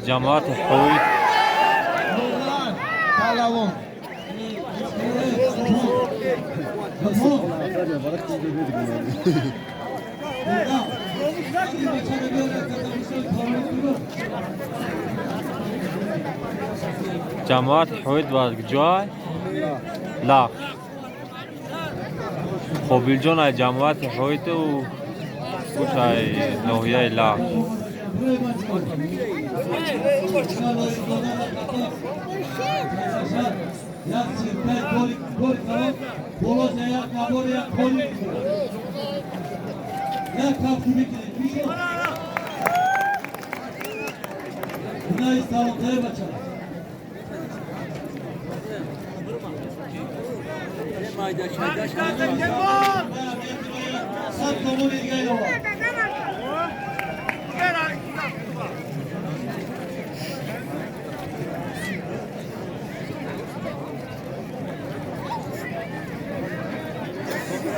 Ҷамоати Ҳоид. Нурлан Палавон. Ҷамоати Ҳоид ва ҷой Лахш. Қобилҷон ай ҷамоати Ҳоиду гӯш ай ноҳияи Лахш.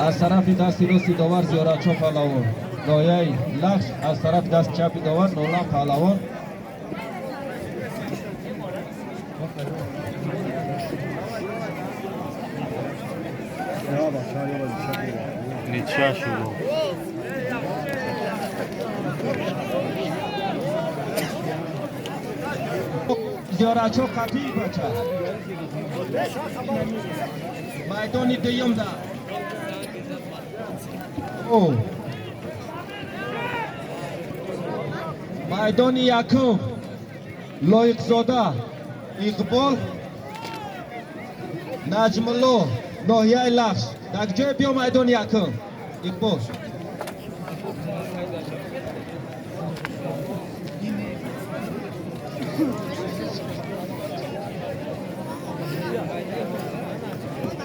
Аз тарафи дасти рости довар Зиёратшо Паҳлавон, ноҳияи Лахш, аз тарафи дасти чапи довар Нурлан Паҳлавон. Ничья шуд. Зиёратшо қатъи бача майдони дуюм да О. Майдони якум Лоиқзода Иқбол, Наҷмулло, ноҳияи Лахш. Дар ҷое биё, майдони якум, Иқбол.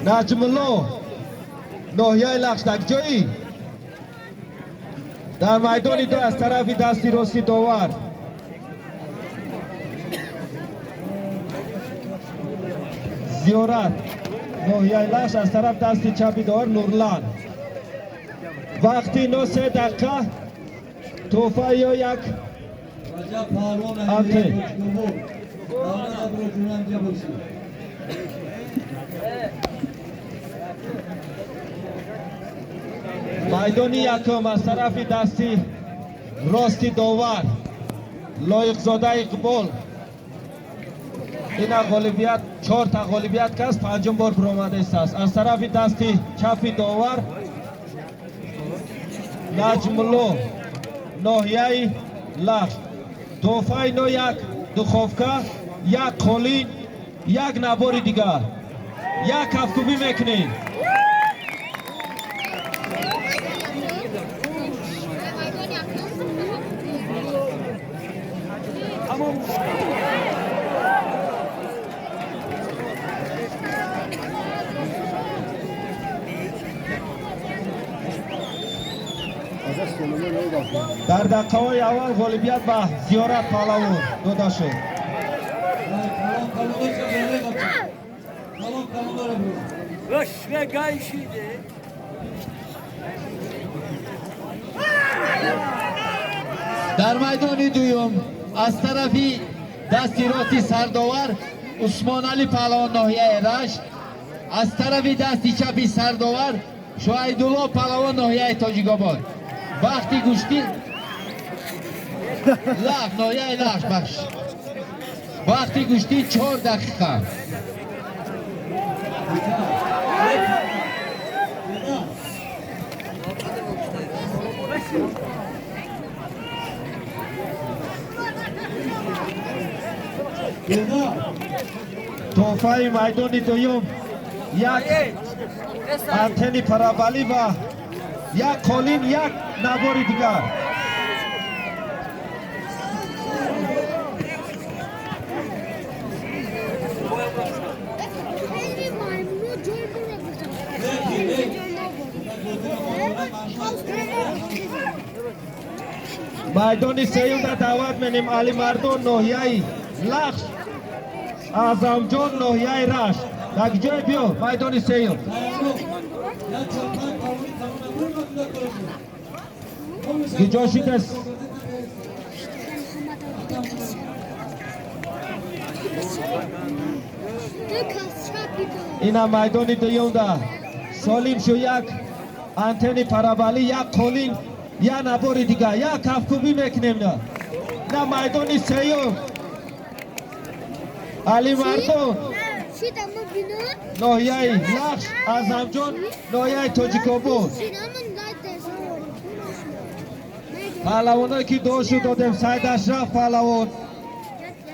Наҷмулло, ноҳияи Лахш, дар ҷои дар майдони ду аз тарафи дасти рости довар Зиёрат, ноҳияи Лахш, аз тараф дасти чапи довар Нурлан. Вақти но 3 дақиқа. Тӯҳфа ё як антен. Майдони якум аз тарафи дасти рости довар Лоиқзода Иқбол. Ина ғолибият, чорта ғолибият кас, панҷум бор биромада истааст. Аз тарафи дасти чапи довар Наҷмулло, ноҳияи Лахш. Тӯҳфаи но як духовка, як қолин, як набори дигар. Як кафкӯбӣ мекунем. Дар дақиқаҳои аввал ғолибият ба Зиёрат Паҳлавон дода шуд. Ваш гайшиде. Дар майдони дуюм аз тарафи дасти рости сардовар Усмонали Паҳлавон, ноҳияи Рашт, аз тарафи дасти чапи сардовар Шуайдулло Паҳлавон, ноҳияи Тоҷикобод. Вақти гӯштӣ Лахш, ноҳияи Лахш, бахш. Вақти гӯштӣ 4 дақиқа. Тӯҳфаи майдони дуюм як антени параболӣ ва як қолин, як набори дигар. Майдони сеюмда даъват менем Алимардон ноҳияи Лахш, Аъзамҷон ноҳияи Рашт. Дар ҷой биё майдони сеюм. Гиҷо шидас? Ина майдони дуюмда солим шу як антени парабалӣ, як қолин, я набори дига, як кафкӯбӣ мекунем. На майдони сеюм Алимардон ноҳияи Лахш, Аъзамҷон ноҳияи Тоҷикобод. Паҳлавоное ки дуошу додем, Саид Ашраф паҳлавон,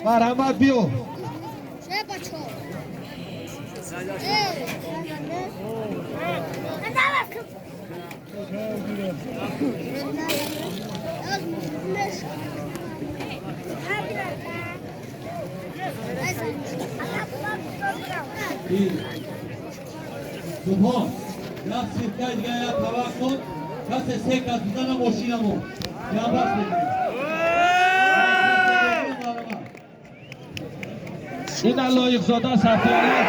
марҳамат биё. Субҳон, як сиркаи дига, як табақ кун, касе се кас бизана, мошинамо ҷамбаст мекунем. Ина Лоиқзода Сафиалло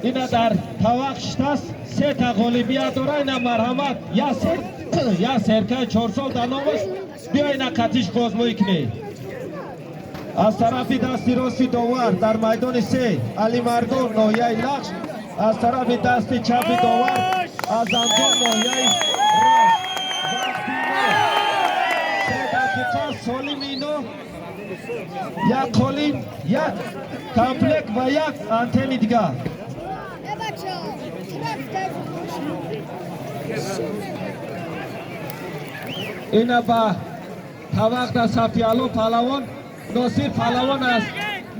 ина дар тавақ шитаст, сета ғолибият дора. Ина марҳамат, я серкаи чорсол дар номаш, биё ина қатиш бозмоӣ кунӣ. Аз тарафи дасти рости довар дар майдони се Алимардон ноҳияи Лахш, аз тарафи дасти чапи довар Аъзамҷон ноҳияи Рашт. Вақти ино 3 дақиқа, солим ино як қолин, як комплект ва як антени дигар. Ина ба тавақда Сафиалло паҳлавон, Носир паҳлавон аз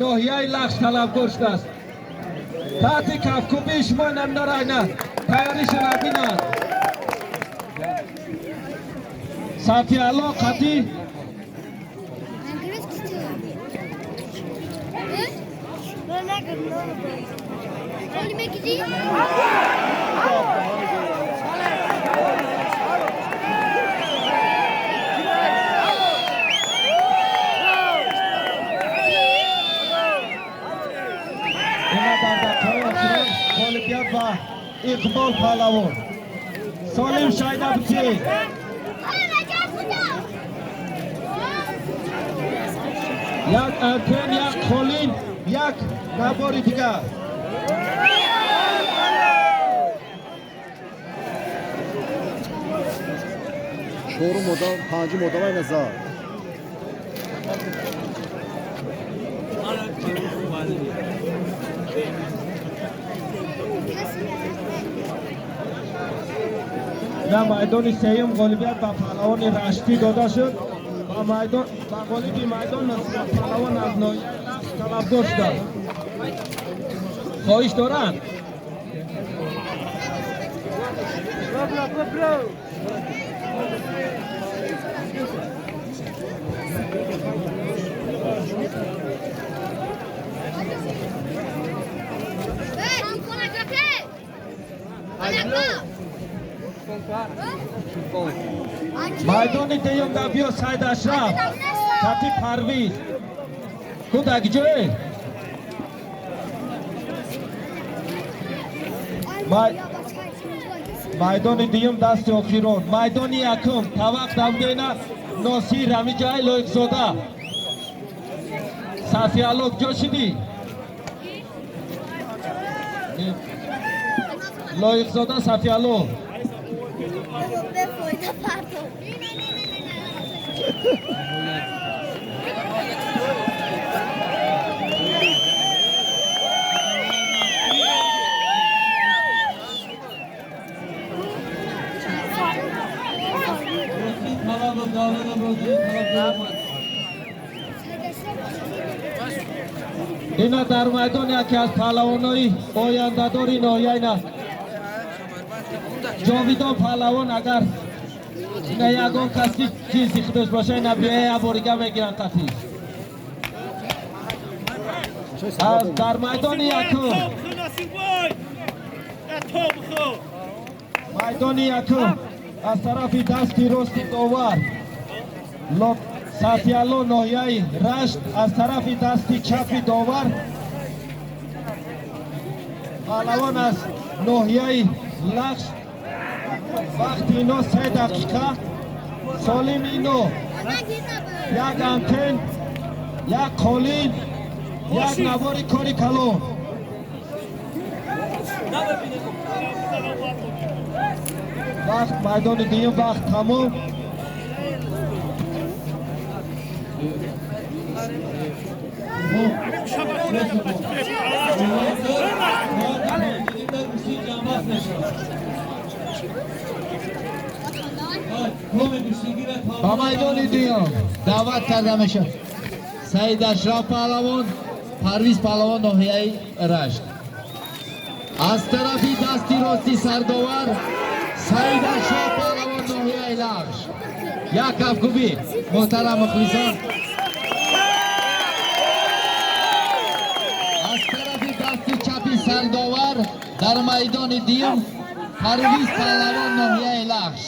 ноҳияи Лахш талабгор шудааст. Таҳти кафкӯбии шумо намнарайна тайёришона бинанд. Сафиалло қатӣ ина дар дақиқаҳои охирон ғолибият ба Иқбол паҳлавон. Солим шайда бутӣ. Як антен, як қолин, як набори дигар. Чорум одам, панҷум одам ай назар. На майдони сеюм ғолибият ба паҳлавони Раштӣ дода шуд ва майдон ба ғолиби майдон Носир паҳлавон аз ноҳияи Лахш талабгор шудааст. Хоҳиш доранд? Майдони дуюм да биё Саид Ашраф қати Парвиз. Куда ҷое? Майдони дуюм дасти охирон. Майдони якум тавақ давдена Носир ҳамиҷои Лоиқзода. Сафиалло ҷо шидӣ? Лоиқзода Сафиалло. Ина дар майдон яке аз паҳлавонои ояндадори ноҳияи на Ҷовидон паҳлавон, агар ина ягон каси ҷинси худаш боша, ина биёя як борига мегиранд қатӣ. Аз дар майдони якум, майдони якум аз тарафи дасти рости довар Сафиалло ноҳияи Рашт, аз тарафи дасти чапи довар паҳлавон аз ноҳияи Лахш. Вақти ино 3 дақиқа. Солим ино як антен, як қолин, як навори кори калон. Вақт майдони дуюм вақт тамом. Ба майдони дуюм даъват карда мешавад Саид Ашраф паҳлавон, Парвиз паҳлавон ноҳияи Рашт. Аз тарафи дасти рости сардовар Саид Ашраф паҳлавон ноҳияи Лахш. Як кафкӯбӣ, муҳтарам мухлисон. Аз тарафи дасти чапи сардовар дар майдони дуюм Парвиз паҳлавон ноҳияи Лахш.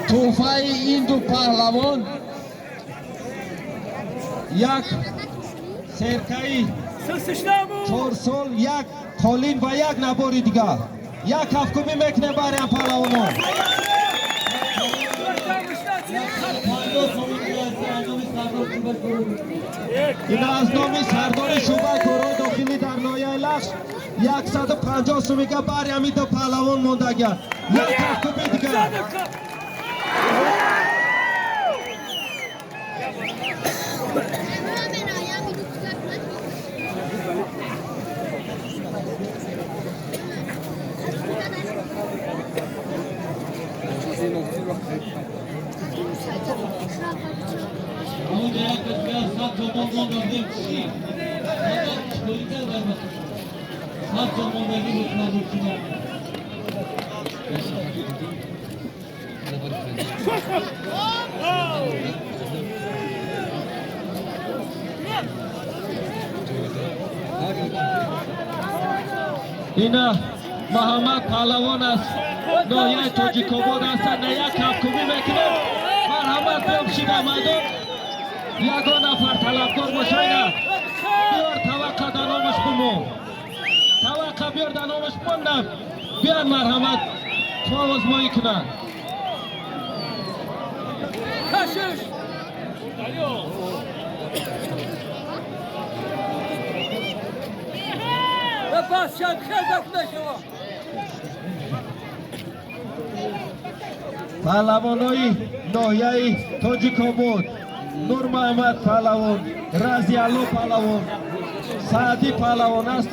Тӯҳфаи ин ду паҳлавон як серкаи 4 сол, як қолин ва як набори дигар. Як кафкӯбӣ мекунем барои паҳлавонон. Ин аз номи сардори шӯъбаи корҳои дохилӣ дар ноҳияи Лахш 150 сумига барои ҳамин ду паҳлавон мондагианд. Як кафкӯбӣ дигар. Ина Муҳаммад паҳлавон аз ноҳияи Тоҷикобод ҳастанд. Як кафкӯбӣ мекунем. Марҳамат, биём шида майдон. Ягон нафар талабгор боша, ина биёр таваққа дар номаш бимон. Таваққа биёр дар номаш бимон. Биёр марҳамат, овозмоӣ кунанд. Паҳлавонои ноҳияи Тоҷикобод Нурмуҳаммад паҳлавон, Разиалло паҳлавон, Саъдӣ паҳлавон аст.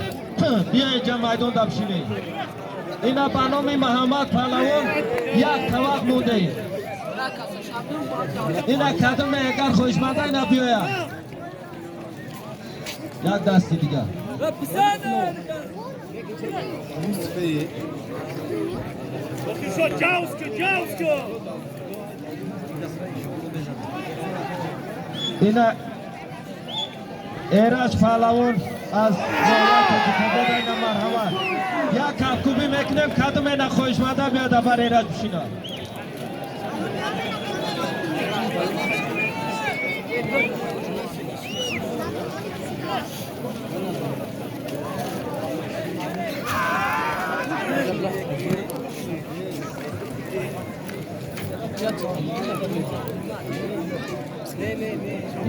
Биёед ҷа майдон дабшинед. Ина ба номи Муҳаммад паҳлавон як тавақ мондаем. Ина кадоме агар хоҳишманда ина биёяд. Як дасти дигар. Ина Эраҷ паҳлавон аз ноҳияи Тоҷикобод, ина марҳамат. Як кафкӯбӣ мекунем, кадоме на хоҳишманда биёяд бар Эраҷ бишинад.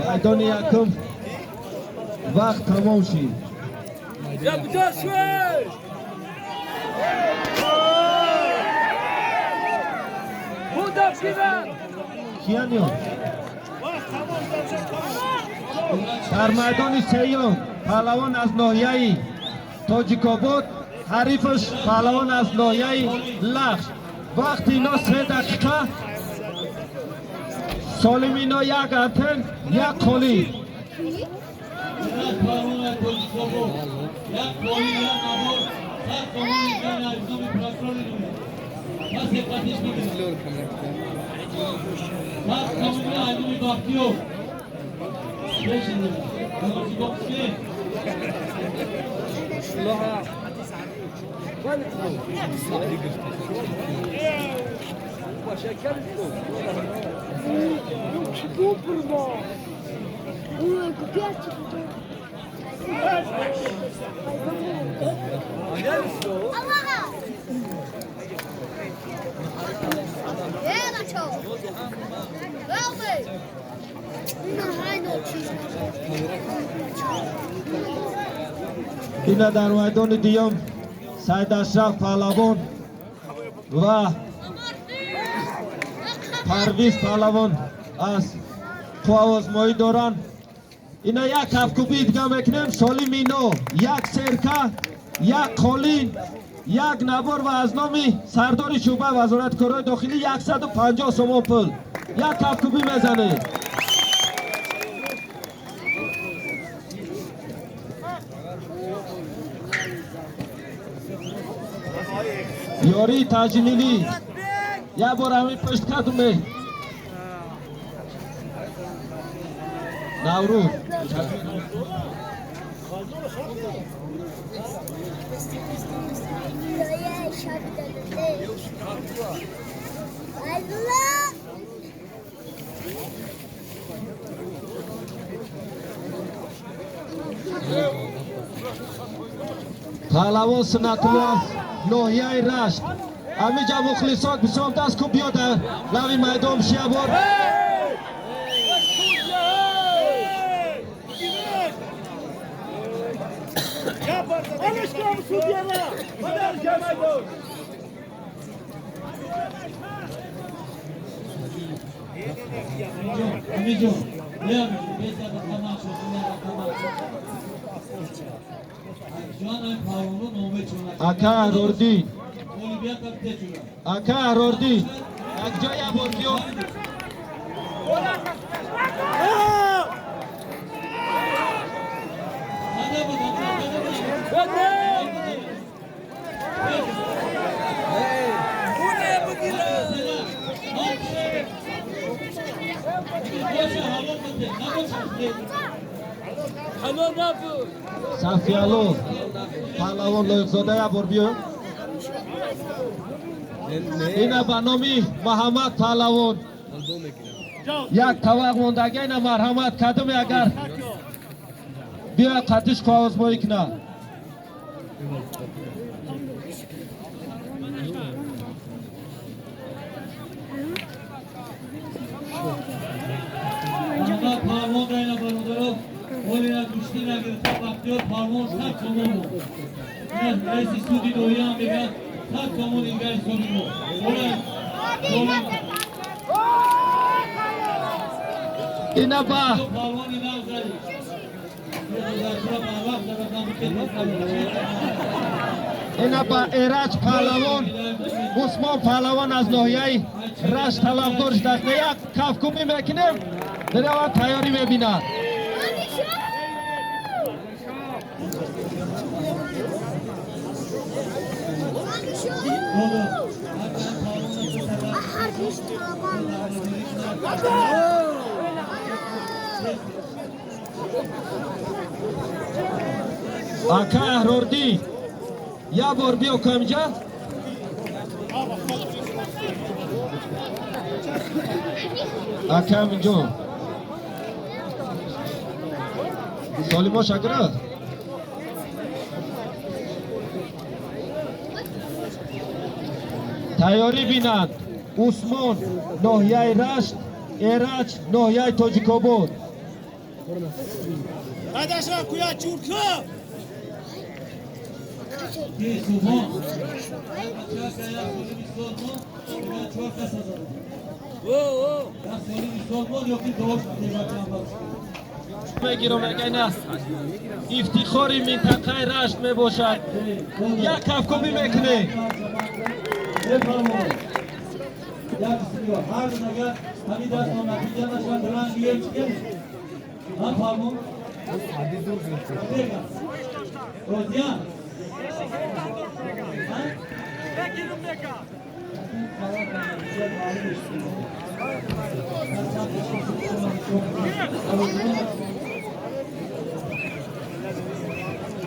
Майдони якум вақт тамом шид. Кияниё? Дар майдони сеюм паҳлавон аз ноҳияи Тоҷикобод, ҳарифаш паҳлавон аз ноҳияи Лахш. Вақти ино 3 дақиқа. Солим ино як антен, як қолин. Ина дар майдони дуюм Саид Ашраф паҳлавон ва Парвиз паҳлавон аз қувваозмоӣ доранд. Ина як ҳафткӯбӣ дига мекунем. Солим ино як серка, як қолин, як набор ва аз номи сардори шӯъбаи вазорати корҳои дохилӣ 150 сомон пул. Як ҳафткӯбӣ мезанем. Ёрии таҷлилӣ як бор ҳамин пушт кадуме Наврӯз паҳлавон Суннатулло ноҳияи Рашт. Ҳамиҷа мухлисот бисёр даст куб биёд лави майдон бишия бор. Ака Аҳрордин, ака Аҳрордин, як ҷо як бор биё. Сафиялло паҳлавон Лоиқзода як бор биё. Ина ба номи Муҳаммад паҳлавон як тавақ мондага. Ина марҳамат кадуме агар биёяд қатиш қувваозмоӣ кунад. Ина ба Эраҷ паҳлавон, Усмон паҳлавон аз ноҳияи Рашт талабдор шудааст. Як кафкӯбӣ мекунем, меравад тайёрӣ мебинад. Ака Аҳрордин, як бор биё камҷа. Ака Аминҷон, солимо шакра. Тайёрӣ бинанд Усмон ноҳияи Рашт, Эраҷ ноҳияи Тоҷикобод. Мегирам мегайна ифтихори минтақаи Рашт мебошад. Як кафкӯбӣ мекунем.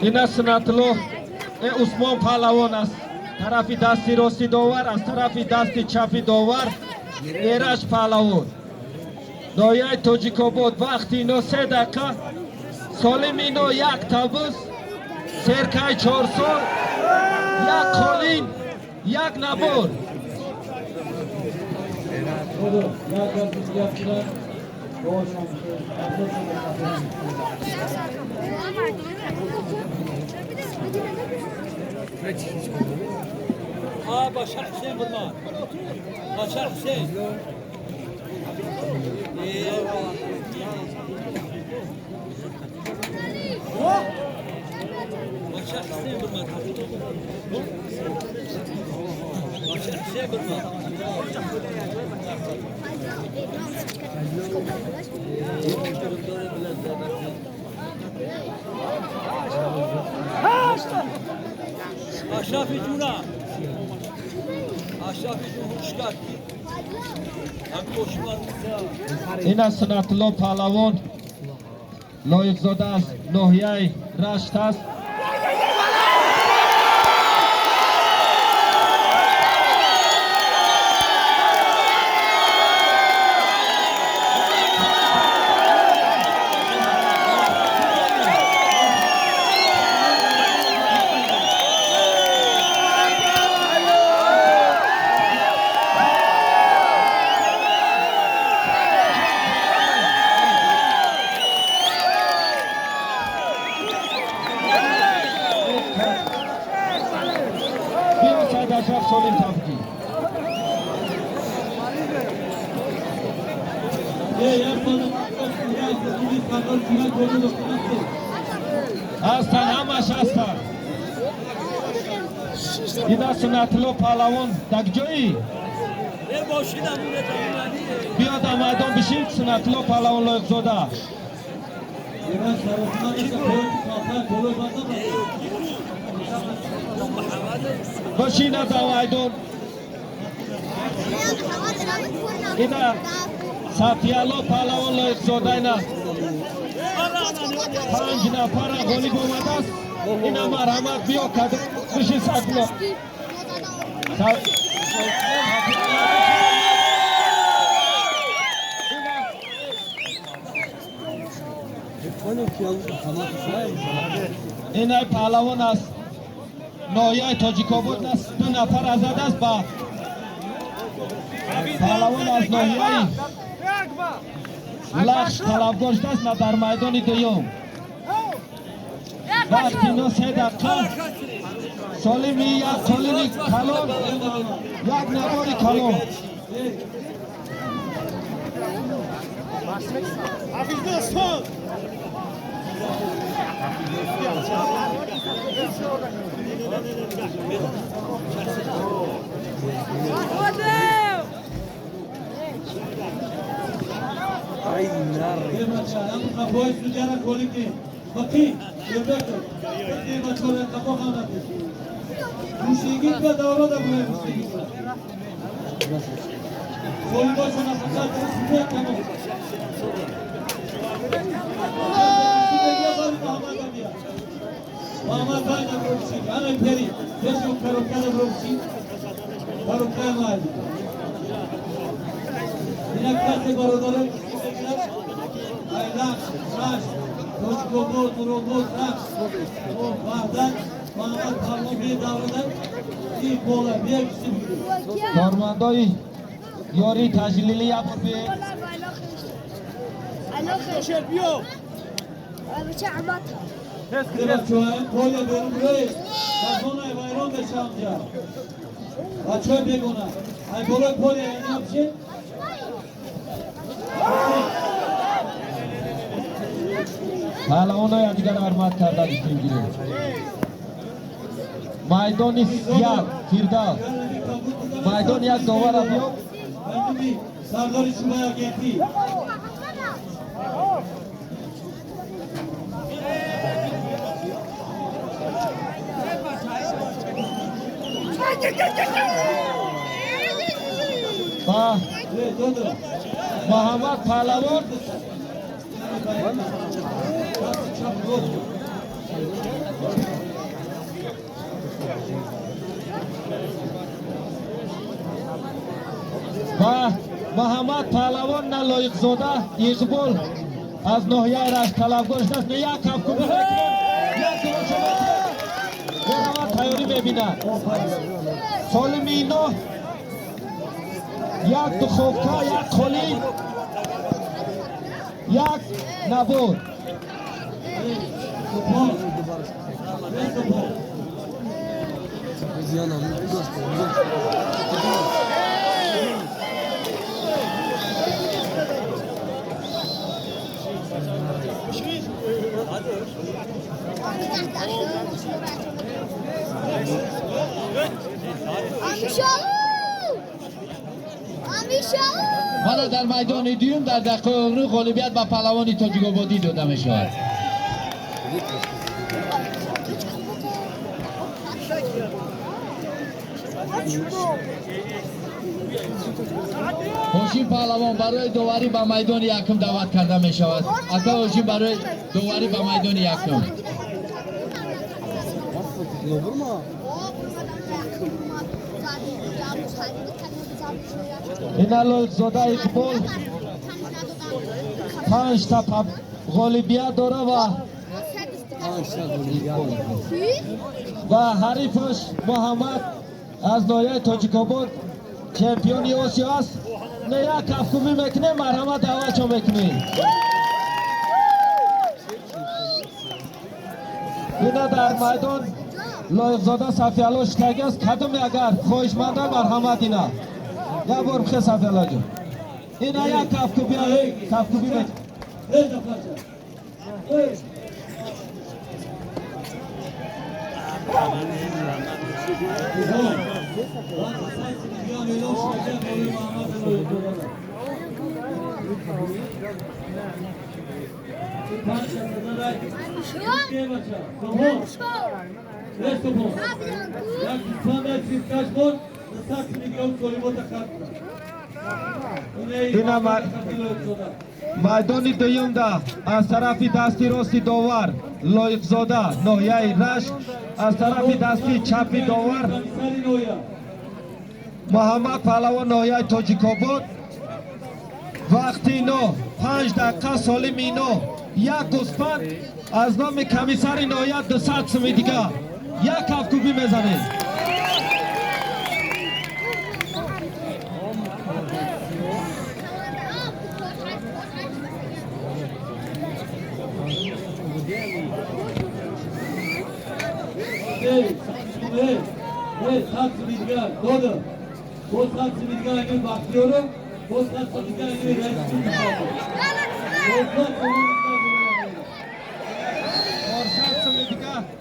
Ина Суннатулло Усмон паҳлавон аст. Тарафи дасти рости довар, аз тарафи дасти чапи довар Эраҷ Паҳлавон, ноҳияи Тоҷикобод. Вақти ино 3 дақиқа, солим ино 1 табуз, серкаи 4 сол, 1 қолин, 1 набор. بشار حسين بالمال بشار حسين بشار حسين بالمال بشار حسين بالمال. اشرافی جونا اشرافی جون هوشکاتی هم کوشمان. Ин аз Сунатулло Паҳлавон, Лоиқзода аз ноҳияи Рашт аст. Ҳастанд, ҳамаш ҳастанд. Ина Сунатулло Паҳлавон дар ҷои биё дар майдон бишин. Сунатулло Паҳлавон Лоиқзода. Бишина дар майдон. Ина Сафиялло Паҳлавон Лоиқзода ина 5 нафара ғолиб омадааст. Ина марҳамат, биё кадр бишин Сафиялло. Инай паҳлавон аз ноҳияи Тоҷикобод аст, 2 нафар азад аст ба паҳлавон аз ноҳияи Лахш талабгор шудааст на дар майдони дуюм. Вақти ино 3 дақиқа, солими 1 қолини калон, 1 набори калон. Кормандои ёрии таҷлилӣ як бор биед. Паҳлавонҳо якдигар ҳурмат карда гуфтем гирем. Майдони 1 Фирдавс. Майдон 1 довара биё. Ба Муҳаммад Паҳлавон ва Муҳаммад Паҳлавон на Лоиқзода Иқбол аз ноҳияи Рашт талабгор шудааст. Як кафкӯбӣ мекунем, як тамошо мекунем. Меравад тайёрӣ мебинад. Солими ино як духовка, як қолин, як набор. Мана дар майдони дуюм дар дақиқаи охирӣ ғолибият ба паҳлавони тоҷикободӣ дода мешавад. Ҳошим паҳлавон барои доварӣ ба майдони якум даъват карда мешавад. Ака Ҳошим барои доварӣ ба майдони якум. Ина Лоиқзода Иқбол 5 та ғолибият дора ва ҳарифаш Муҳаммад аз ноҳияи Тоҷикобод чемпиони Осиё аст. Не як кафкӯбӣ мекунем, марҳамат даъватшо мекунем. Ина дар майдон Лоиқзода Сафиалло шитагӣ аст. Кадоме агар хоҳишманда марҳамат ина. Як бор бихе Сафиалло ҷон. Ина як кафкӯбӣ, кафкӯбӣ мекунем. Ина майдони дуюмда аз тарафи дасти рости довар Лоиқзода ноҳияи Рашт, аз тарафи дасти чапи довар Муҳаммад Паҳлавон ноҳияи Тоҷикобод. Вақти ино 5 дақиқа, солими ино як гӯсфанд аз номи комиссари ноҳия 200 суми дига. Як кафкӯбӣ мезанем.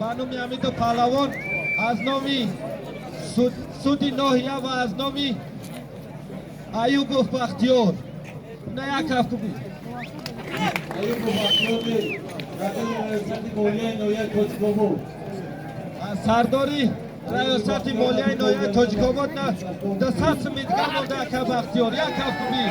Ба номи Ҳамиду Паҳлавон аз номи суди ноҳия ва аз номи Аюбов Бахтиёр. На як кафкӯбӣ. Сардори раёсати молияи ноҳияи Тоҷикобод на 200 суми дига монда ака Бахтиёр. Як кафкӯбӣ.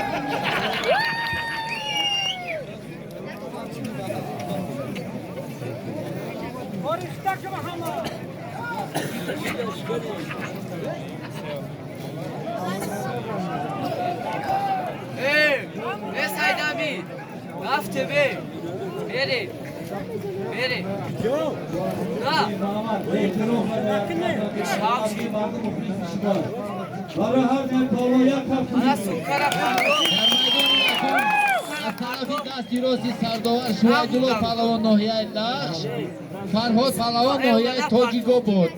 Аз тарафи дасти рости сардовар Шуайдулло паҳлавон ноҳияи Лахш, Фарҳод паҳлавон ноҳияи Тоҷикобод.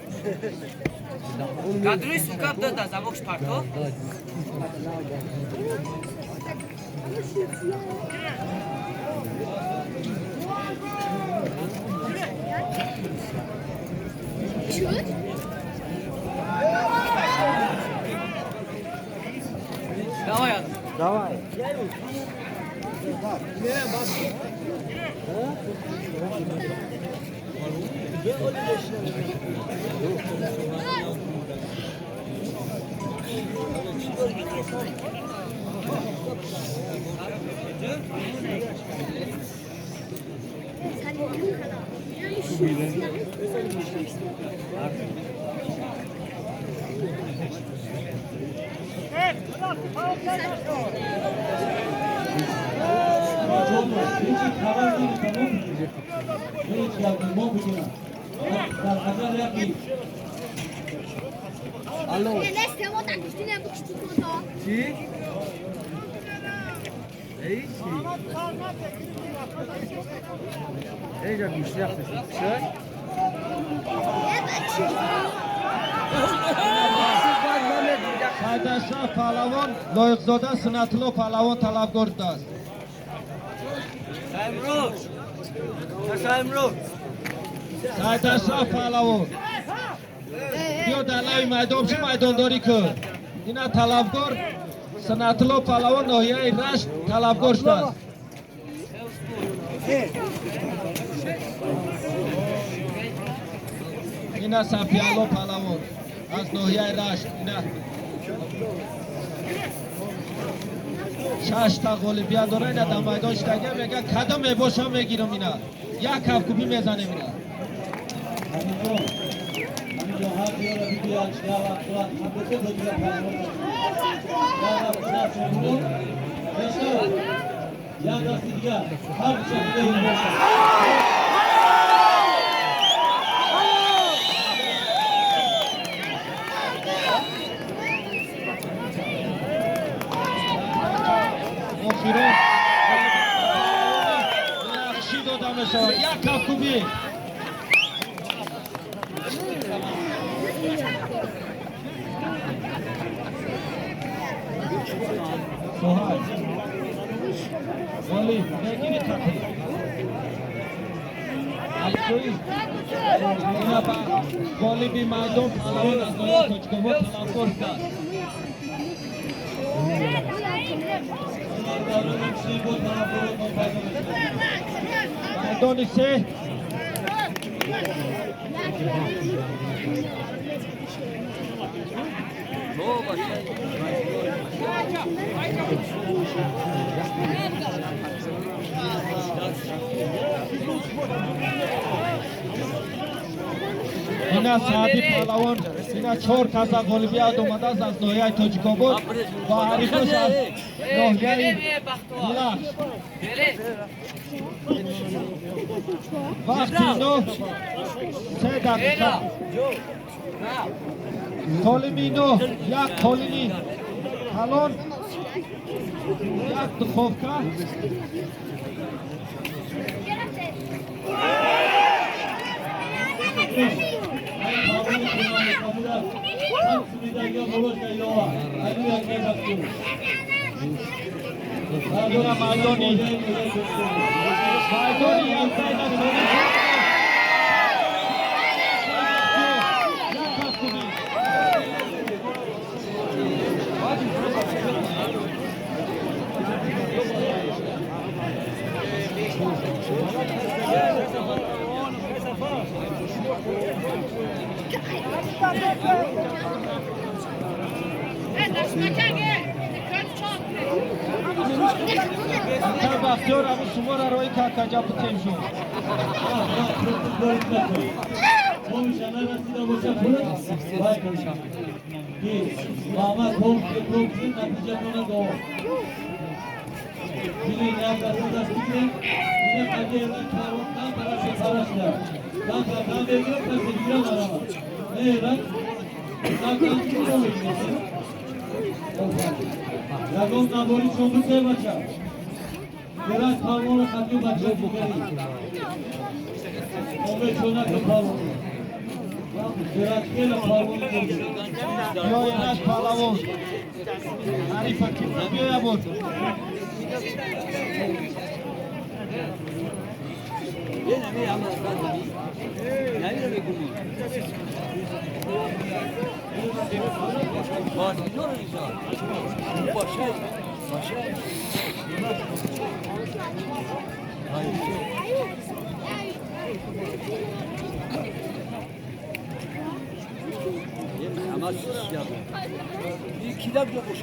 Давай. Сайдашраф паҳлавон Лоиқзода Сунатулло паҳлавон талабгор шудааст. Сайдашраф паҳлавон биё дар лави майдон чӣ майдондорӣ кун. Ина талабгор Сунатулло паҳлавон ноҳияи Рашт талабгор шудааст. Ина Сафиалло паҳлавон аз ноҳияи Рашт. Ина шашта ғолибият дора. Ина дар майдон шидагия мега кадом мебошам мегирам. Ина як ҳафткӯбӣ мезанем. Ина охирон нақшӣ дода мешавад. Як ҳафткӯбӣ. Соҳал ғолиб мегири қатӣ аликӯи. Ина ба ғолиби майдон паҳлавон аз ноҳияи Тоҷикобод талабгор шудааст. Майдони се ина Саъди паҳлавон ина чор каса ғолибият омадааст аз ноҳияи Тоҷикобод ва ҳарифош аз ноҳияи Лахш. Вақти ино 3 дақиқа. Толиби ино як қолини калон, як духовка. Ина майдони якдайна як ҳафткӯбӣ. Ака Бахтиёр ами шуморо роҳи какаҷа бутем шуд. Биё Эраш паҳлавон ҳарифа ки биёя буд.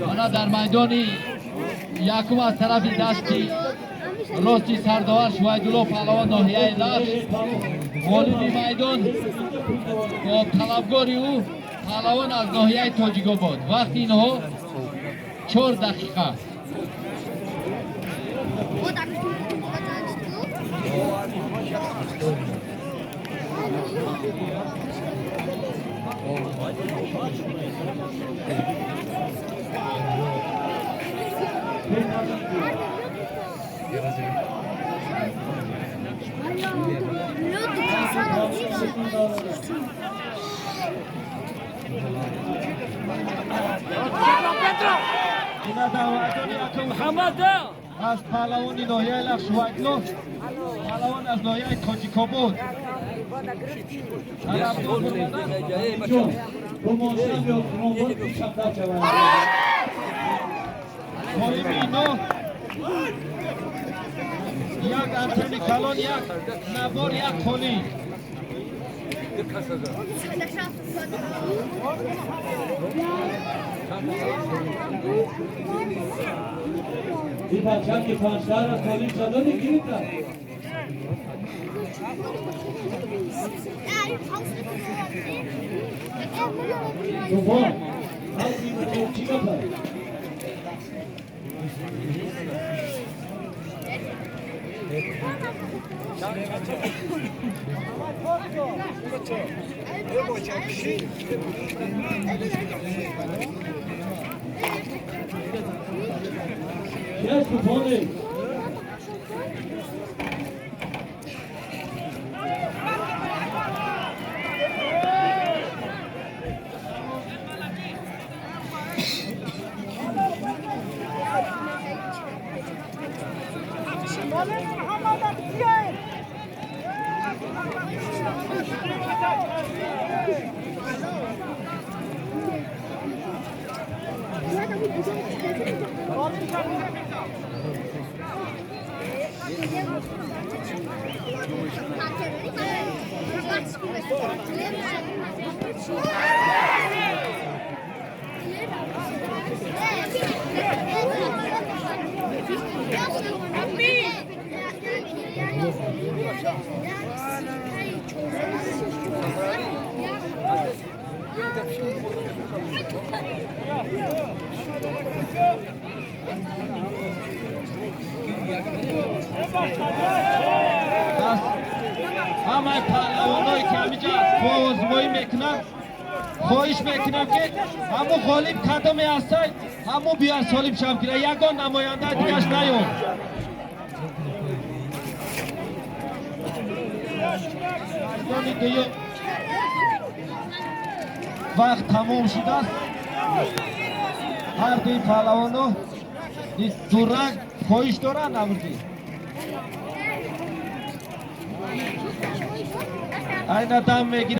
Мана дар майдони якум аз тарафи дасти рости сардовар Шувайдулло паҳлавон ноҳияи Лахш, ғолиби майдон бо талабгори ӯ паҳлавон аз ноҳияи Тоҷикобод. Вақти инҳо 4 дақиқа. Аз паҳлавони ноҳияи Лахш Шувайдлов, паҳлавон аз ноҳияи Тоҷикобод. Ғолиби ино як антени калон, як навор, як холӣ. И бача ки панҷшаҳра толиб шадони гирифта. Дубон, чӣ гапа? Yes, Tony. Ҳамаи паҳлавоное ки ҳамиҷа бозмоӣ мекунанд, хоҳиш мекунам, ки ҳамун ғолиб кадоме ҳастай, ҳамун биёяд солиб шав гира, ягон намояндаи дигаш наёд. Майдони дуюм вақт тамом шудааст. Ҳар дуи паҳлавоно дуранг хоҳиш доранд амрди. Айна дам мегирад.